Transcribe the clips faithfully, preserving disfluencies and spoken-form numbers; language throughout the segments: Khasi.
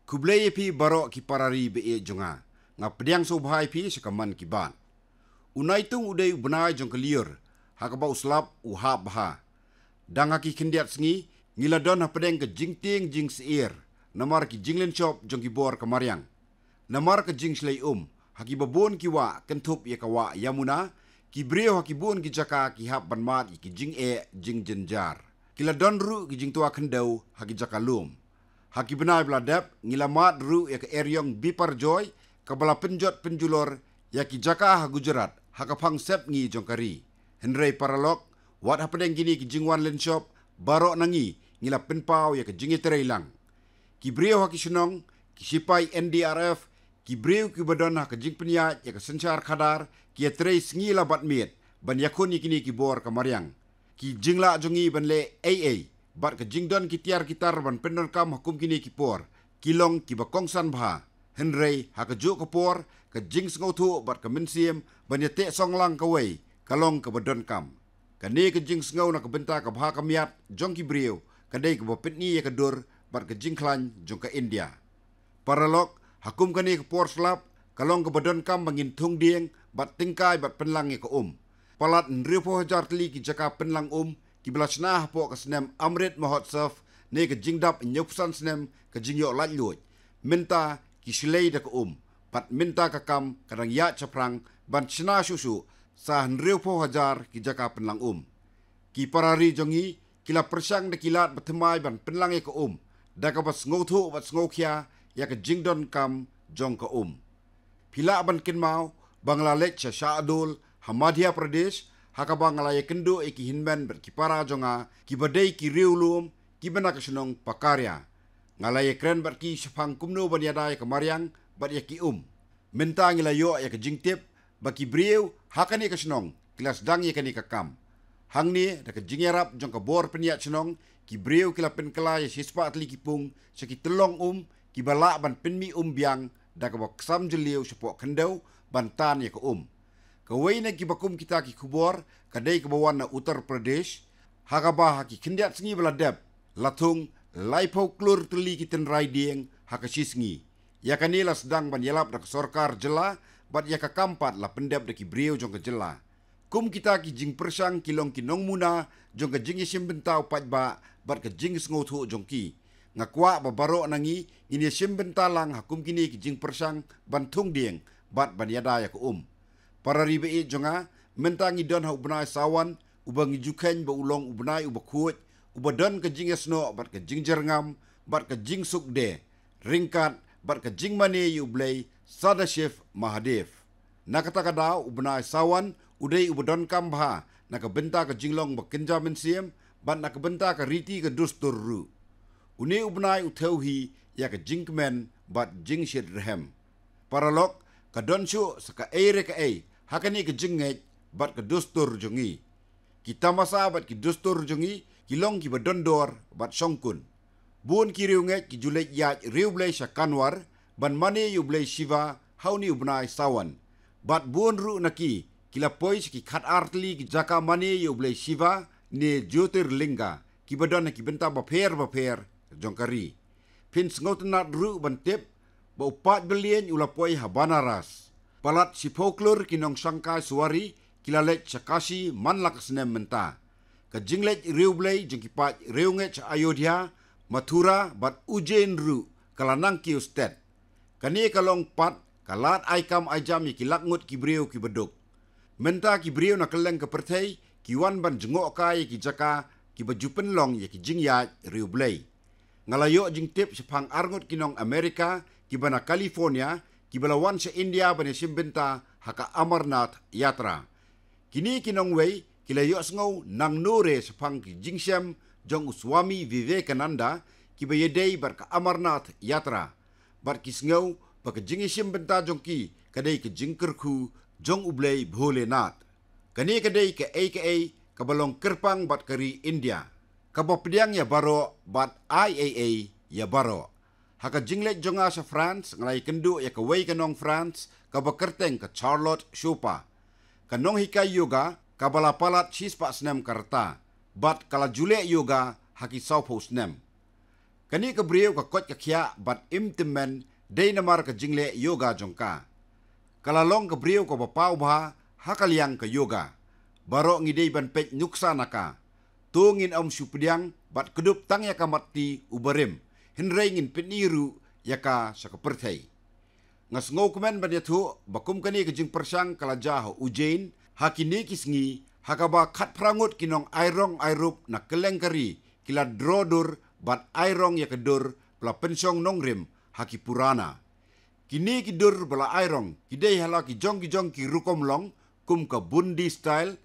Khublei ïa phi baroh ki parari ba ïeit jong nga. Nga pdiang sngewbha ïa phi sha ka Mann Ki Baat. U Naitung u dei u bnai jong ka lyiur, ha kaba u slap u hap bha. Dang ha ki khyndiat sngi, ngi la don hapdeng ka jingtieng jingsyier, namar ki jinglynshop jong ki bor ka mariang. Namar ka jingshlei um, ha kiba bun ki wah kynthup ïa ka wah Yamuna, ki briew ha ki bun ki jaka ki hap ban mad ïa ki jingeh jingjynjar. Ki la don ruh ki jingtwa khyndew ha ki jaka lum. Ha ki bnai ba la dep, ngi la mad ruh ïa ka eriong Biparjoy, kaba la pynjot pynjulor ïa ki jaka ha Gujarat, ha ka phang sepngi jong ka ri. Hynrei paralok, wat hapdeng kine ki jingwan lynshop, baroh na ngi, ngi la pynpaw ïa ka jingïatreilang. Ki briew ha ki shnong, ki sipai N D R F, ki briew kiba don ha ka jingpynïaid ïa ka synshar khadar, ki ïatrei sngi la bad miet ban ïakhun ïa kine ki bor ka mariang. Ki jinglah jong ngi ban leh ei ei bad ka jingdon ki tiar ki tar ban pyndonkam ha kum kine ki por, ki long kiba kongsan bha. Hynrei ha kajuh ka por, ka jingsngewthuh bad ka mynsiem ban ïateh song lang kawei ka long kaba donkam. Kane ka jingsngew na ka bynta ka bha ka miat jong ki briew, ka dei kaba pyni ïa ka dur bad ka jingkhlaiñ jong ka India. Paralok, ha kum kane ka por slap, ka long kaba donkam ba ngin thung dieng bad tyngkai bad pynlang ïa ka um. Palat hynriewphew hajar tylli ki jaka pynlang um kiba la shna hapoh ka snem Amrit Mahotsav, ne ka jingdap hynñiewphew san snem ka jingïoh laitluid. Mynta ki shlei da ka um, bad mynta ka kam ka dang ïaid shaphrang ban shna shuh shuh sa hynriewphew hajar ki jaka pynlang um. Ki parari jong ngi ki la pyrshang da ki lad bathymmai ban pynlang ïa ka um, da kaba sngewthuh bad sngewkhia ïa ka jingdonkam jong ka um. Phi lah ban kynmaw ba nga la leit sha Shahdol ha Madhya Pradesh, ha kaba nga la ïakynduh ïa ki hynmen bad ki para jong nga kiba dei ki riewlum, kiba na ka shnong Pakaria. Nga la ïakren bad ki shaphang kumno ban ïada ïa ka mariang bad ïa ki um. Mynta ngi la ïoh ïa ka jingtip ba ki briew ha kane ka shnong ki la sdang ïa kane ka kam. Hangne, da ka jingïarap jong ka bor pynïaid shnong, ki briew ki la pynkylla ïa shispah tylli ki pung sha ki tyllong um, kiba lah ban pynmih um biang da kaba ksam jylliew shapoh khyndew ban tan ïa ka um. Kawei na kiba kum kita ki khubor ka dei kaba wan na Uttar Pradesh, ha kaba ha ki khyndiat sngi ba la dep, la thung laiphew klur tylli ki tynrai dieng ha ka shi sngi. Ïa kane la sdang ban ïalap da ka sorkar jylla, bad ïa ka kam pat la pyndep da ki briew jong ka jylla. Kum kita ki jingpyrshang ki long ki nongmuna jong ka jingïashim bynta u paidbah bad ka jingsngewthuh jong ki. Nga kwah ba baroh na ngi ngin ïashim bynta lang ha kum kine ki jingpyrshang ban thung dieng bad ban ïada ïa ka um. Parari ba ïeit jong nga, mynta ngi don ha u bnai Sawan, uba ngi ju kheiñ ba u long u bnai uba khuid, uba don ka jingïasnoh bad ka jingjyrngam bad ka jingsuk de, ryngkat bad ka jingmane ïa u Blei Sadashiv Mahadev. Na kata ka daw, u bnai Sawan u dei uba donkam bha na ka bynta ka jinglong ba kynja mynsiem bad na ka bynta ka riti ka dustur ruh. Une u bnai u thew hi ïa ka jingkmen bad jingshit rhem. Paralok, ka don shuh sa kaei re kaei ha kane ka jingngeit bad ka dustur jong ngi. Ki tamasa bad ki dustur jong ngi ki long kiba don dor bad shongkun. Bun ki riewngeit ki ju leit ïaid riewblei sha Kanwar ban mane ïa u Blei Shiva ha une u bnai Sawan. Bad bun ruh na ki ki la poi sha ki khatar tylli ki jaka mane ïa u Blei Shiva ne Jyotirlinga, kiba don ha ki bynta bapher bapher jong ka ri. Phin sngewtynnad ruh ban tip ba u paid byllieng u la poi ha Banaras. Palat shiphew klur ki nongshangkai suwari ki la leit sha Kashi man la ka snem mynta. Ka jingleit riewblei jong ki paid riewngeit sha Ayodhya, Mathura bad Ujjain ruh ka la nangkiew stet. Kane ka long pat ka lad ai kam ai jam ïa ki lak ngut ki briew kiba duk. Mynta ki briew na kylleng ka pyrthei ki wan ban jngohkai ïa ki jaka kiba ju pynlong ïa ki jingïaid riewblei. Nga la ïoh jingtip shaphang arngut ki nong Amerika kiba na California, kiba la wan sha India ban ïashim bynta ha ka Amarnath Yatra. Kine ki nongwei ki la ïohsngew nangno re shaphang ki jingshem jong u Swami Vivekananda kiba ïadei bad ka Amarnath Yatra. Bad ki sngew ba ka jingïashim bynta jong ki ka dei ka jingkyrkhu jong u Blei Bholenath. Kane ka dei kaei kaei kaba long kyrpang bad ka ri India, kaba pdiang ïa baroh bad ai ei ei ïa baroh. Ha ka jingleit jong nga sha France, nga la ïakynduh ïa kawei ka nong France kaba kyrteng ka Charlotte Chopin. Ka nonghikai yoga kaba la palat shispah snem ka rta, bad ka la ju leh yoga ha ki sawphew snem. Kane ka briew ka koit ka khiah bad im tymmen dei namar ka jingleh yoga jong ka. Ka la long ka briew kaba paw bha ha ka liang ka yoga. Baroh ngi dei ban peit nuksa na ka. To ngin ym shu pdiang bad kdup tang ïa ka matti u barim, hynrei ngin pyni ruh ïa ka sha ka pyrthei. Nga sngewkmen ban ïathuh ba kum kane ka jingpyrshang ka la jia ha Ujjain ha kine ki sngi, ha kaba khatphra ngut ki nong airong airup na kylleng ka ri ki la draw dur bad airong ïa ka dur ba la pynshong nongrim ha ki purana. Kine ki dur ba la airong ki dei ha la ki jong ki jong ki rukom long, kum ka Bundi style,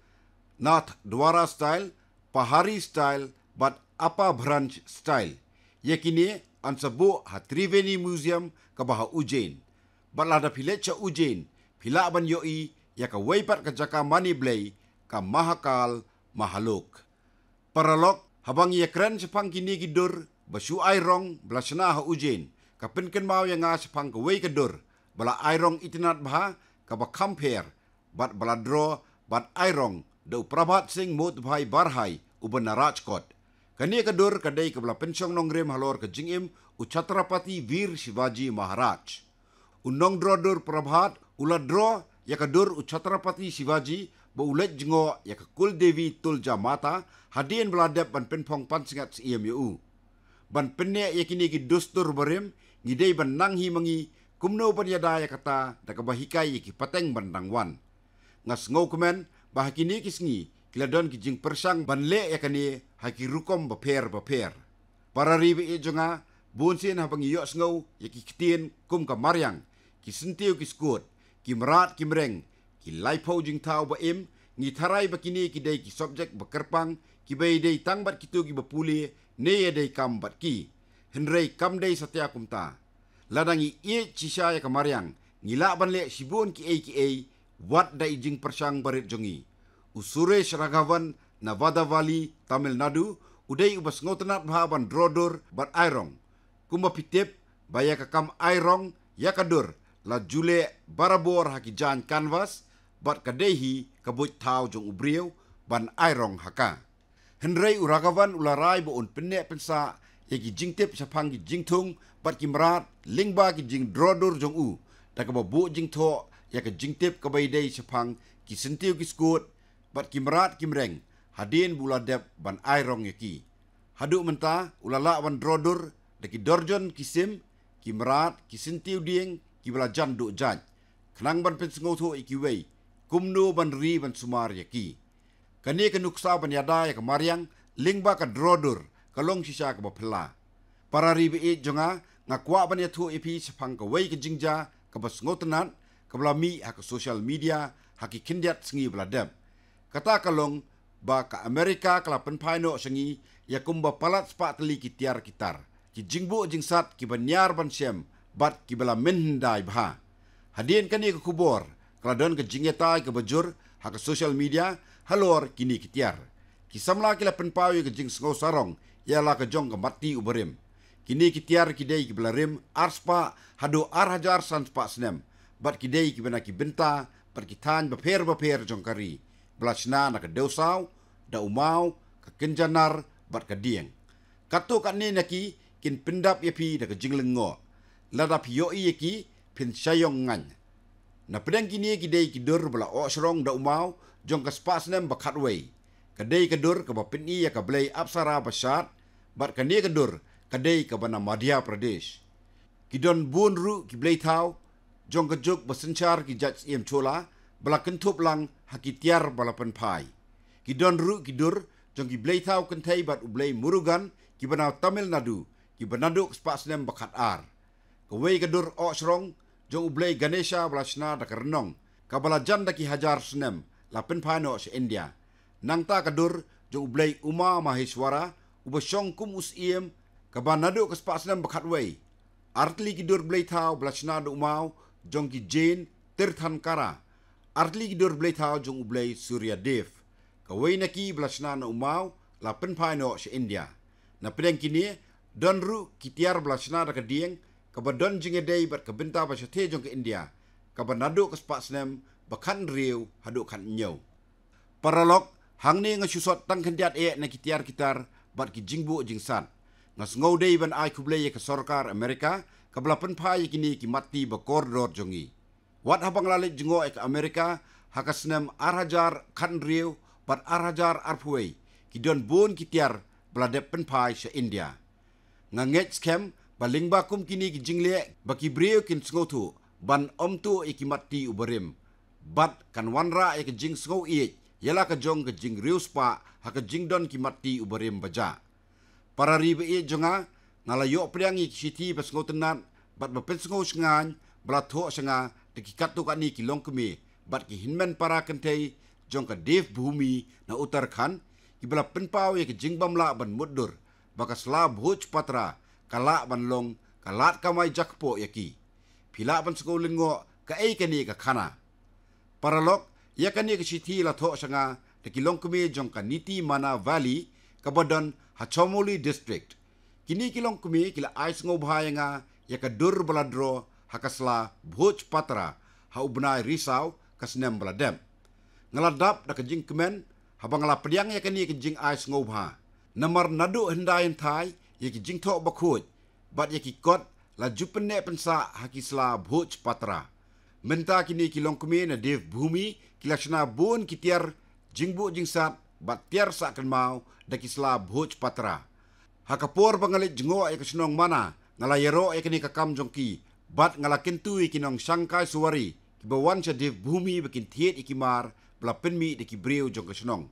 Nathdwara style, Pahari style bad Apabhransh style. Ïa kine yn sa buh ha Triveni Museum kaba ha Ujjain. Bad lada phi leit sha Ujjain, phi lah ban ïohi ïa kawei pat ka jaka mane blei, ka Mahakal Mahalok. Paralok, haba ngi ïakren shaphang kine ki dur ba shu airong ba la shna ha Ujjain, ka pynkynmaw ïa nga shaphang kawei ka dur ba la airong itynnad bha, kaba kham pher bad ba la draw bad airong da u Prabhat Singh Motbhai Barhai uba na Rajkot. Kane ka dur ka dei kaba la pynshong nongrim halor ka jingim u Chhatrapati Veer Shivaji Maharaj. U nongdraw dur Prabhat u la draw ïa ka dur u Chhatrapati Shivaji ba u leit jngoh ïa ka Kuldevi Tulja Mata hadien ba la dep ban pynphong pansngiat syiem ïa u. Ban pynneh ïa kine ki dustur barim, ngi dei ban nang hi ma ngi kumno ban ïada ïa kata da kaba hikai ïa ki pateng ban dang wan. Nga sngewkmen ba ha kine ki sngi ki la don ki jingpyrshang ban leh ïa kane ha ki rukom bapher bapher. Para ri ba ïeit jong nga, bunsien haba ngi ïohsngew ïa ki ktien kum ka mariang, ki syntiew ki skut, ki mrad ki mreng, ki laiphew jingthaw ba im, ngi tharai ba kine ki dei ki subject ba kyrpang, kiba ïadei tang bad kito kiba pule ne ïadei kam bad ki. Hynrei kam dei satia kumta. Lada ngi ïeit shisha ïa ka mariang, ngi lah ban leh shibun kiei kiei wat da i jingpyrshang barit jong ngi. U Suresh Raghavan na Vadavali, Tamil Nadu, u dei uba sngewtynnad bha ban draw dur bad airong. Kumba phi tip ba ïa ka kam airong ïa ka dur la ju leh barabor ha ki jaiñ canvas, bad ka dei hi ka buit thaw jong u briew ban airong ha ka. Hynrei u Raghavan u la rai ba un pynneh pynsah ïa ki jingtip shaphang ki jingthung bad ki mrad lyngba ki jingdraw dur jong u, da kaba buh jingthoh ïa ka jingtip kaba ïadei shaphang ki syntiew ki skut bad ki mrad ki mreng hadien ba u la dep ban airong ïa ki. Haduh mynta u la lah ban draw dur da ki dorjon ki sim, ki mrad, ki syntiew dieng kiba la jan duh jait, khnang ban pynsngewthuh ïa kiwei kumno ban ri ban sumar ïa ki. Kane ka nuksa ban ïada ïa ka mariang lyngba ka draw dur ka long shisha kaba phylla. Para ri ba ïeit jong nga, nga kwah ban ïathuh ïa phi shaphang kawei ka jingjia kaba sngewtynnad kaba la mih ha ka social media ha ki khyndiat sngi ba la dep. Kata ka long ba ka Amerika ka la pynphai noh sha ngi ïa kumba palat spah tylli ki tiar ki tar, ki jingbuh jingsat kiba niar ban shem bad kiba la mynhyndai bha. Hadien kane ka khubor ka la don ka jingïatai kaba jur ha ka social media halor kine ki tiar. Ki samla ki la pynpaw ïa ka jingsngew sarong ïa la ka jong ka matti u barim. Kine ki tiar ki dei kiba la rim ar spah haduh ar hajar san spah snem, bad ki dei kiba na ki bynta bad ki thaiñ bapher bapher jong ka ri, ba la shna na ka dewsaw, da u maw, ka kynja nar bad ka dieng. Katto katne na ki kin pyndap ïa phi da ka jinglyngngoh. Lada phi ïohi ïa ki phin shah ïong ngaiñ. Na pdeng kine ki dei ki dur ba la ohshrong da u maw jong ka spah snem ba khatwei. Ka dei ka dur kaba pyni ïa ka blei Apsara ba shad, bad kane ka dur ka dei kaba na Madhya Pradesh. Ki don bun ruh ki blei thaw jong ka juk ba synshar ki jait syiem Chola ba la kynthup lang ha ki tiar ba la pynphai. Ki don ruh ki dur jong ki blei thaw kynthei bad u blei Murugan kiba na Tamil Nadu, kiba naduh ka spah snem ba khatar. Kawei ka dur ohshrong jong u blei Ganesha ba la shna da ka rnong, kaba la jan da ki hajar snem, la pynphai noh sha India. Nangta ka dur jong u blei Uma Maheshwara uba shong kum u syiem, kaba naduh ka spah snem ba khatwei. Artylli ki dur blei thaw ba la shna da u maw jong ki Jain Tirthankara. Artylli ki dur blei thaw jong u blei Surya Dev. Kawei na ki ba la shna na u maw la pynphai noh sha India. Na pdeng kine don ruh ki tiar ba la shna da ka dieng, kaba don jingïadei bad ka bynta ba shatei jong ka India, kaba naduh ka spah snem ba khathynriew haduh khathynñiew. Paralok, hangne nga shu sot tang khyndiat eh na ki tiar ki tar bad ki jingbuh jingsat. Nga sngew dei ban ai khublei ïa ka sorkar Amerika kaba la pynphai ïa kine ki matti ba kordor jong ngi. Wat haba nga la leit jngoh ïa ka Amerika ha ka snem ar hajar khathynriew bad ar hajar arphew wei, ki don bun ki tiar ba la dep pynphai sha India. Nga ngeit skhem ba lyngba kum kine ki jingleh ba ki briew kin sngewthuh ban ym tuh ïa ki matti u barim, bad kan wanrah ïa ka jingsngew ïeit ïa la ka jong ka jingriewspah ha ka jingdon ki matti u barim ba jah. Para ri ba ïeit jong nga, nga la ïoh pdiang ïa ki shithi ba sngewtynnat bad ba pynsngew shngaiñ ba la thoh sha nga da ki katto katne ki longkmie bad ki hynmen para kynthei jong ka Devbhoomi na Uttarakhand, kiba la pynpaw ïa ka jingbymlah ban mutdur ba ka sla Bhojpatra ka lah ban long ka lad kamai jakpoh ïa ki. Phi lah ban sngewlyngngoh kaei kane ka khana. Paralok, ïa kane ka shithi la thoh sha nga da ki longkmie jong ka Nitimana Valley kaba don ha Chamoli District. Kine ki longkmie ki la ai sngewbha ïa nga ïa ka dur ba la draw ha ka sla Bhojpatra ha u bnai Risaw ka snem ba la dep. Nga la dap da ka jingkmen haba nga la pdiang ïa kane ka jingai sngewbha. Namar naduh hyndai hynthai ïa ki jingthoh bakhuid bad ïa ki kot la ju pynneh pynsah ha ki sla Bhojpatra. Mynta kine ki longkmie na Devbhoomi ki la shna bun ki tiar jingbuh jingsat bad tiar sah kynmaw da ki sla Bhojpatra. Ha ka por ba nga leit jngoh ïa ka shnong Mana, nga la ïaroh ïa kane ka kam jong ki bad nga la kyntu ïa ki nongshangkai suwari kiba wan sha Devbhoomi ba kin thied ïa ki mar ba la pynmih da ki briew jong ka shnong.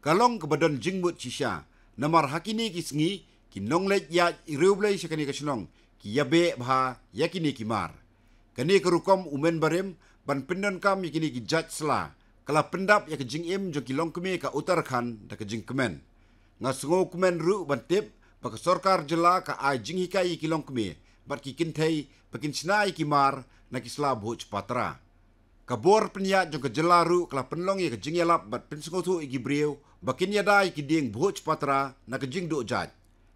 Ka long kaba don jingmut shisha, namar ha kine ki sngi ki nongleit ïaid riewblei sha kane ka shnong ki ïabeh bha ïa kine ki mar. Kane ka rukom u men barim ban pyndonkam ïa kine ki jait sla ka la pyndap ïa ka jingim jong ki longkmie ka Uttarakhand da ka jingkmen. Nga sngewkmen ruh ban tip ba ka sorkar jylla ka ai jinghikai ïa ki longkmie bad ki kynthei ba kin shna ïa ki mar na ki sla Bhojpatra. Ka bor pynïaid jong ka jylla ruh ka la pynlong ïa ka jingïalap bad pynsngewthuh ïa ki briew ba kin ïada ïa ki dieng Bhojpatra na ka jingduh jait.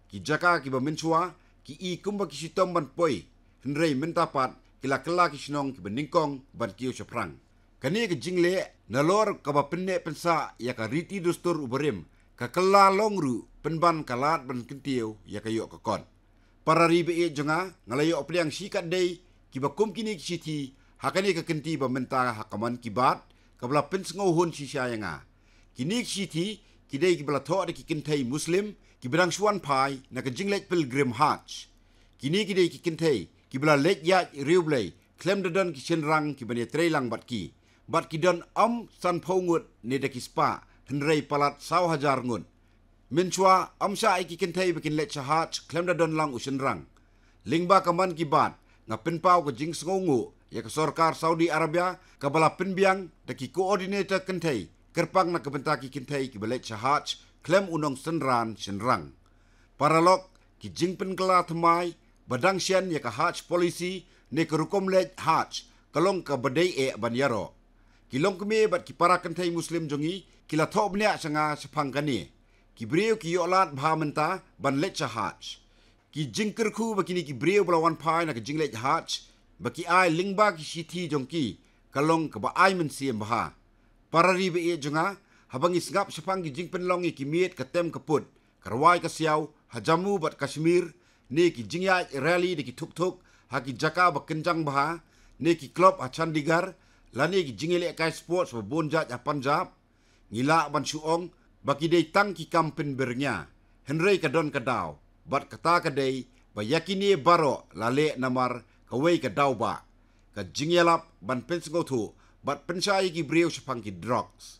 Ki jaka kiba mynshuwa ki i kumba ki shitom ban poi, hynrei mynta pat ki la kylla ki shnong kiba nyngkong ban kiew shaphrang. Kane ka jingleh nalor kaba pynneh pynsah ïa ka riti dustur u barim, ka kylla long ruh pynban ka lad ban kyntiew ïa ka ïoh ka kot. Para ri ba ïeit jong nga, nga la ïoh pdiang shi katdei kiba kum kine ki shithi ha kane ka kynti ba mynta ha ka Mann Ki Baat kaba la pynsngewhun shisha ïa nga. Kine ki shithi ki dei kiba la thoh da ki kynthei Muslim kiba dang shu wan phai na ka jingleit pilgrim Hajj. Kine ki dei ki kynthei kiba la leit ïaid riewblei khlem da don ki shynrang kiban ïatreilang bad ki, bad ki don ym sanphew ngut ne da ki spah, hynrei palat saw hajar ngut. Mynshuwa ym shah ïa ki kynthei ba kin leit sha Hajj khlem da don lang u shynrang. Lyngba ka Mann Ki Baat, nga pynpaw ka jingsngewnguh ïa ka sorkar Saudi Arabia kaba la pynbiang da ki coordinator kynthei kyrpang na ka bynta ki kynthei kiba leit sha Hajj khlem u nongsynran shynrang. Paralok, ki jingpynkylla thymmai ba dang shen ïa ka Hajj policy ne ka rukom leit Hajj ka long kaba dei eh ban ïaroh. Ki longkmie bad ki para kynthei Muslim jong ngi ki la thoh bniah sha nga shaphang kane. Ki briew ki ïoh lad bha mynta ban leit sha Hajj. Ki jingkyrkhu ba kine ki briew ba la wan phai na ka jingleit Hajj ba ki ai lyngba ki shithi jong ki ka long kaba ai mynsiem bha. Para ri ba ïeit jong nga, haba ngi sngap shaphang ki jingpynlong ïa ki miet ka tem ka put, ka rwai ka siaw ha Jammu bad Kashmir, ne ki jingïaid rally da ki thuk thuk ha ki jaka ba kynjang bha, ne ki club ha Chandigarh, lane ki jingïalehkai sports ba bun jait ha Punjab, ngi lah ban shu ong ba ki dei tang ki kam pynbyrngia, hynrei ka don ka daw bad kata ka dei ba ïa kine baroh la leh namar kawei ka daw ba ka jingïalap ban pynsngewthuh bad pynshai ïa ki briew shaphang ki drugs.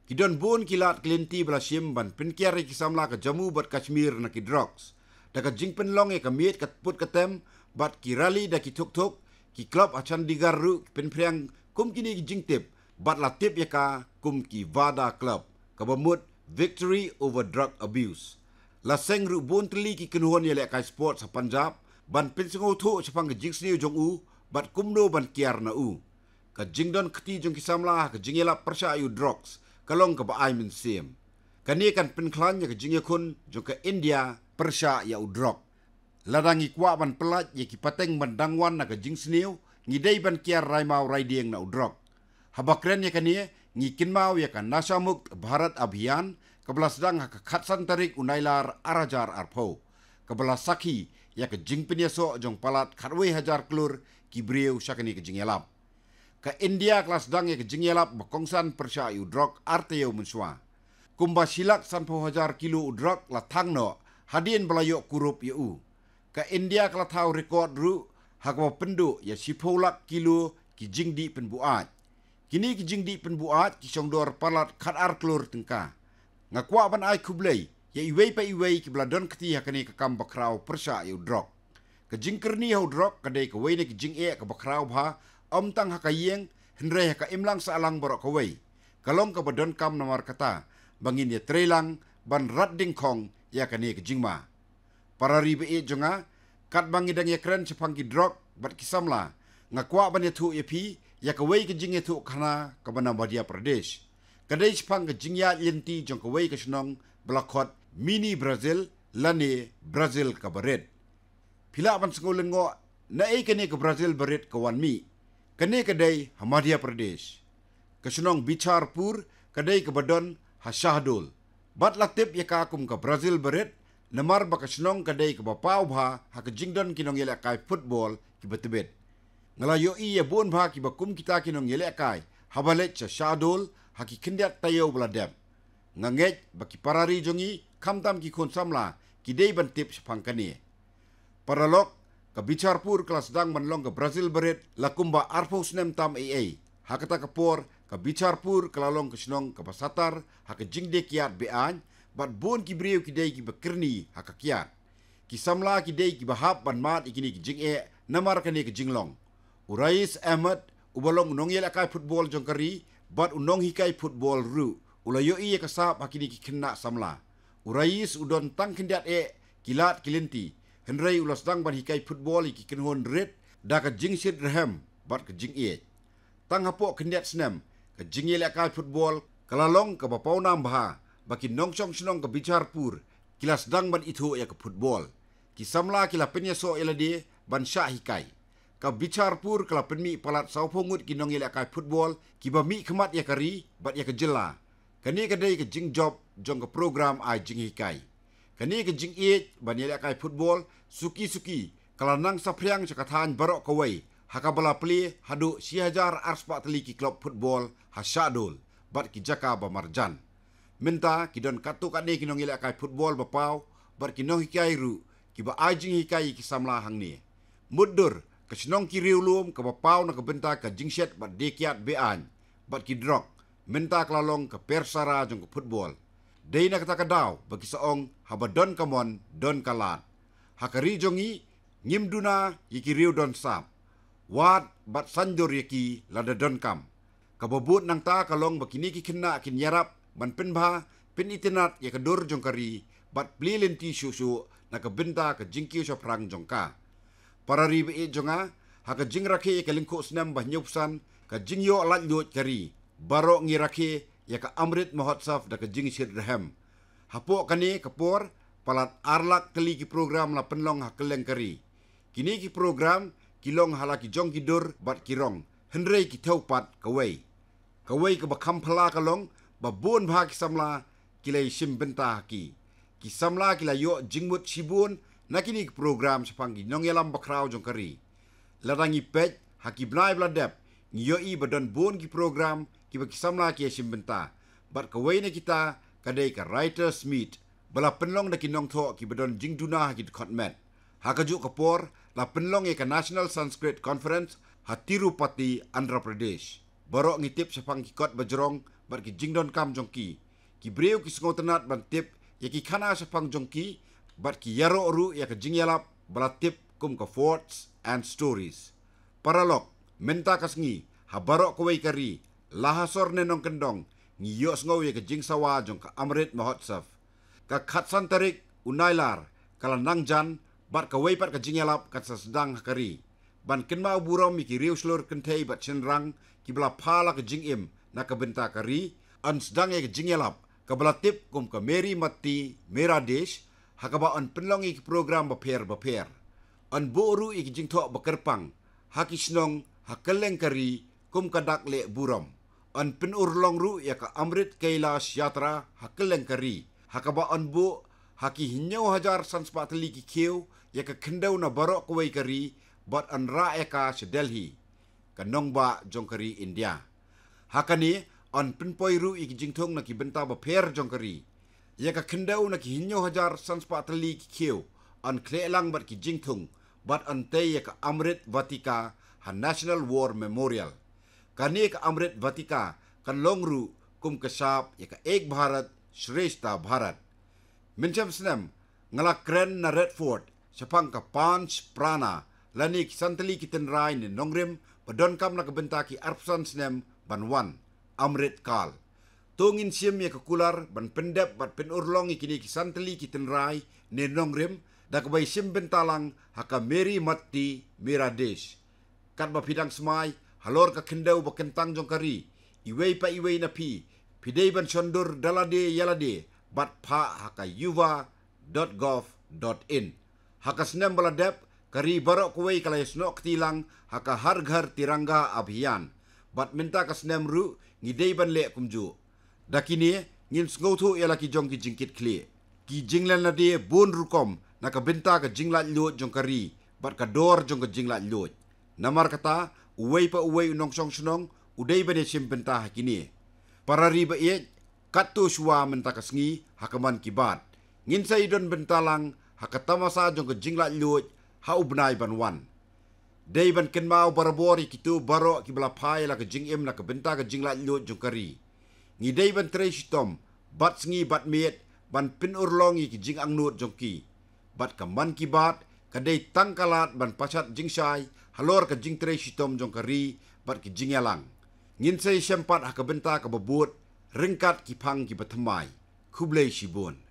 Ki don bun ki lad ki lynti ba la shim ban pynkiar ïa ki samla ka Jammu bad Kashmir na ki drugs, da ka jingpynlong ïa ka miet ka put ka tem bad ki rally da ki thuk thuk, ki club ha Chandigarh ruh ki pynphriang kum kine ki jingtip bad la tip ïa ka kum ki VADA Club, kaba mut Victory Over Drug Abuse. La seng ruh bun tylli ki kynhun ïalehkai sports ha Punjab ban pynsngewthuh shaphang ka jingsniew jong u bad kumno ban kiar na u. Ka jingdon kti jong ki samla ha ka jingïalap pyrshah ïa u drugs ka long kaba ai mynsiem. Kane kan pynkhlaiñ ïa ka jingïakhun jong ka India pyrshah ïa u drug. Lada ngi kwah ban pyllait ïa ki pateng ban dang wan na ka jingsniew, ngi dei ban kiar raimaw raidieng na u drug. Haba kren ïa kane, ngi kynmaw ïa ka Nasha Mukt Bharat Abhiyan kaba la sdang ha ka khatsan tarik u Nailar ar hajar arphew. kaba la sakhi ïa ka jingpynïasoh jong palat khatwei hajar klur ki briew sha kane ka jingïalap. Ka India ka la sdang ïa ka jingïalap ba kongsan pyrshah ïa u drok ar taïew mynshuwa. Kumba shi lak sanphew hajar kilo u drok la thang noh hadien ba la ïoh kurup ïa u. Ka India ka la thaw record ruh ha kaba pynduh ïa shiphew lak kilo ki jingdih pynbuaid. Kine ki jingdih pynbuaid ki shongdor palat khatar klur tyngka. Nga kwah ban ai khublei ïa iwei pa iwei kiba la don kti ha kane ka kam bakhraw pyrshah ïa u drok. Ka jingkyrni ha u drok ka dei kawei na ki jingeh kaba khraw bha, ym tang ha ka ïing hynrei ha ka imlang sahlang baroh kawei. Ka long kaba donkam namar kata ba ngin ïatreilang ban rat dyngkhong ïa kane ka jingma. Para ri ba ïeit jong nga, katba ngi dang ïakren shaphang ki drok bad ki samla, nga kwah ban ïathuh ïa phi ïa kawei ka jingïathuhkhana kaba na Madhya Pradesh. Ka dei shaphang ka jingïaid lynti jong kawei ka shnong ba la khot Mini Brazil lane Brazil kaba rit. Phi lah ban sngew lyngngoh naei kane ka Brazil barit ka wan mih. Kane ka dei ha Madhya Pradesh. Ka shnong Bicharpur ka dei kaba don ha Shahdol. Bad la tip ïa ka kum ka Brazil barit namar ba ka shnong ka dei kaba paw bha ha ka jingdon ki nongïalehkai football kiba tbit. Nga la ïohi ïa bun bha kiba kum kita ki nongïalehkai haba leit sha Shahdol ha ki khyndiat taïew ba la dep. Nga ngeit ba ki para ri jong ngi khamtam ki khun samla ki dei ban tip shaphang kane. Paralok, ka Bicharpur ka la sdang ban long ka Brazil barit la kumba arphew snem tam ei ei. Ha kata ka por ka Bicharpur ka la long ka shnong kaba satar ha ka jingdie kiad be-aiñ bad bun ki briew ki dei kiba kyrni ha ka kiad. Ki samla ki dei kiba hap ban mad ïa kine ki jingeh namar kane ka jinglong. U Rais Ahmed uba long u nongïalehkai football jong ka ri bad u nonghikai football ruh u la ïohi ïa ka sap ha kine ki khynnah samla. U Rais u don tang khyndiat eh ki lad ki lynti hynrei u la sdang ban hikai football ïa ki kynhun rit da ka jingshit rhem bad ka jingïeit. Tang hapoh khyndiat snem ka jingïalehkai football ka la long kaba pawnam bha ba ki nongshong shnong ka Bicharpur ki la sdang ban ithuh ïa ka football. Ki samla ki la pynïasoh ïa lade ban shah hikai. Ka Bicharpur ka la pynmih palat sawphew ngut ki nongïalehkai football kiba mihkhmat ïa ka ri bad ïa ka jylla. Kane ka dei ka jingjop jong ka program ai jinghikai. Kane ka jingïeit ban ïalehkai football suki suki ka la nang saphriang sha ka thaiñ baroh kawei ha kaba la plie haduh shi hajar arspah tylli ki klub football ha Shahdol bad ki jaka ba marjan. Mynta ki don katto katne ki nongïalehkai football ba paw bad ki nonghikai ruh kiba ai jinghikai ïa ki samla hangne. Mutdur ka shnong ki riewlum kaba paw na ka bynta ka jingshet bad die kiad be-aiñ bad ki drok mynta ka la long ka persara jong ka football. Dei na kata ka daw ba ki sa ong haba don ka mon don ka lad. Ha ka ri jong ngi ngim duna ïa ki riew don sap. Wad bad saiñdur ïa ki lada donkam. Kaba bud nangta ka long ba kine ki khynnah kin ïarap ban pynbha pynitynnad ïa ka dur jong ka ri bad plie lynti shuh shuh na ka bynta ka jingkiew shaphrang jong ka. Para ri ba ïeit jong nga, ha ka jingrakhe ïa ka lyngkhuh snem ba hynñiewphew san ka jingïoh laitluid ka ri, baroh ngi rakhe ïa ka Amrit Mahotsav da ka jingshit rhem. Hapoh kane ka por palat ar lak tylli ki program la pynlong ha kylleng ka ri. Kine ki program ki long ha la ki jong ki dur bad ki rong hynrei ki thew pat kawei. Kawei kaba kham phylla ka long ba bun bha ki samla ki la ïashim bynta ha ki. Ki samla ki la ïoh jingmut shibun na kine ki program shaphang ki nongïalam bakhraw jong ka ri. Lada ngi peit ha ki bnai ba la dep ngi ïohi ba don bun ki program kiba ki samla ki ïashim bynta. Bad kawei na kita ka dei ka Writers Meet ba la pynlong da ki nongthoh kiba don jingduna ha ki dkhot met. Ha kajuh ka por la pynlong ïa ka National Sanskrit Conference ha Tirupati, Andhra Pradesh. Baroh ngi tip shaphang ki kot bajrong bad ki jingdonkam jong ki. Ki briew ki sngewtynnad ban tip ïa ki khana shaphang jong ki bad ki ïaroh ruh ïa ka jingïalap ba la tip kum ka Thoughts and Stories. Paralok, mynta ka sngi ha baroh kawei ka ri, la ha sor ne nongkyndong, ngi ïohsngew ïa ka jingsawa jong ka Amrit Mahotsav. Ka khatsan tarik u Nailar ka la nang jan bad kawei pat ka jingïalap kan sa sdang ha ka ri. Ban kynmaw burom ïa ki riew shlur kynthei bad shynrang kiba la pha la ka jingim na ka bynta ka ri, yn sdang ïa ka jingïalap kaba la tip kum ka Meri Matti Mera Desh, ha kaba yn pynlong ïa ki program bapher bapher. Yn buh ruh ïa ki jingthoh ba kyrpang ha ki shnong ha kylleng ka ri kum ka dak leh burom. Yn pynurlong ruh ïa ka Amrit Kailash Yatra ha kylleng ka ri, ha kaba yn buh ha ki hynñiew hajar san spah tylli ki khiew ïa ka khyndew na baroh kawei ka ri bad yn rah ïa ka sha Delhi, ka nongbah jong ka ri India. Ha kane yn pynpoi ruh ïa ki jingthung na ki bynta bapher jong ka ri. Ïa ka khyndew na ki hynñiew hajar san spah tylli ki khiew yn khleh lang bad ki jingthung bad yn tei ïa ka Amrit Vatika ha National War Memorial. Kane ka Amrit Vatika kan long ruh kum ka sap ïa ka Ek Bharat Shreshtha Bharat. Mynshem snem nga la kren na Red Fort shaphang ka Panch Prana, lane ki san tylli ki tynrai ne nongrim ba donkam na ka bynta ki arphew san snem ban wan, Amrit Kal. To ngin shim ïa ka kular ban pyndep bad pynurlong ïa kine ki san tylli ki tynrai ne nongrim da kaba ïashim bynta lang ha ka Meri Matti Mera Desh. Katba phi dang smai halor ka khyndew ba kyntang jong ka ri, iwei pa iwei na phi phi dei ban shondur da lade ïa lade bad phah ha ka yuva dot gov dot in. Ha ka snem ba la dep, ka ri baroh kawei ka la ïasnoh kti lang ha ka Har Ghar Tiranga Abhiyan. Bad mynta ka snem ruh ngi dei ban leh kumjuh. Da kine ngin sngewthuh ïa la ki jong ki jingkitkhlieh, ki jinglen lade bun rukom na ka bynta ka jinglaitluid jong ka ri bad ka dor jong ka jinglaitluid. Namar kata, uwei pa uwei u nongshong shnong u dei ban ïashim bynta ha kine. Para ri ba ïeit, katto shuwa mynta ka sngi ha ka Mann Ki Baat ngin sa ïadon bynta lang ha ka tamasa jong ka jinglaitluid ha u bnai ban wan. Dei ban kynmaw barabor ïa kito baroh kiba la phai ïa la ka jingim na ka bynta ka jinglaitluid jong ka ri. Ngi dei ban trei shitom bad sngi bad miet ban pynurlong ïa ki jingangnud jong ki. Bad ka Mann Ki Baat ka dei tang ka lad ban pashat jingshai halor ka jingtrei shitom jong ka ri bad ki jingïalang. Ngin sa ïashem pat ha ka bynta kaba bud ryngkat ki phang kiba thymmai. Khublei shibun.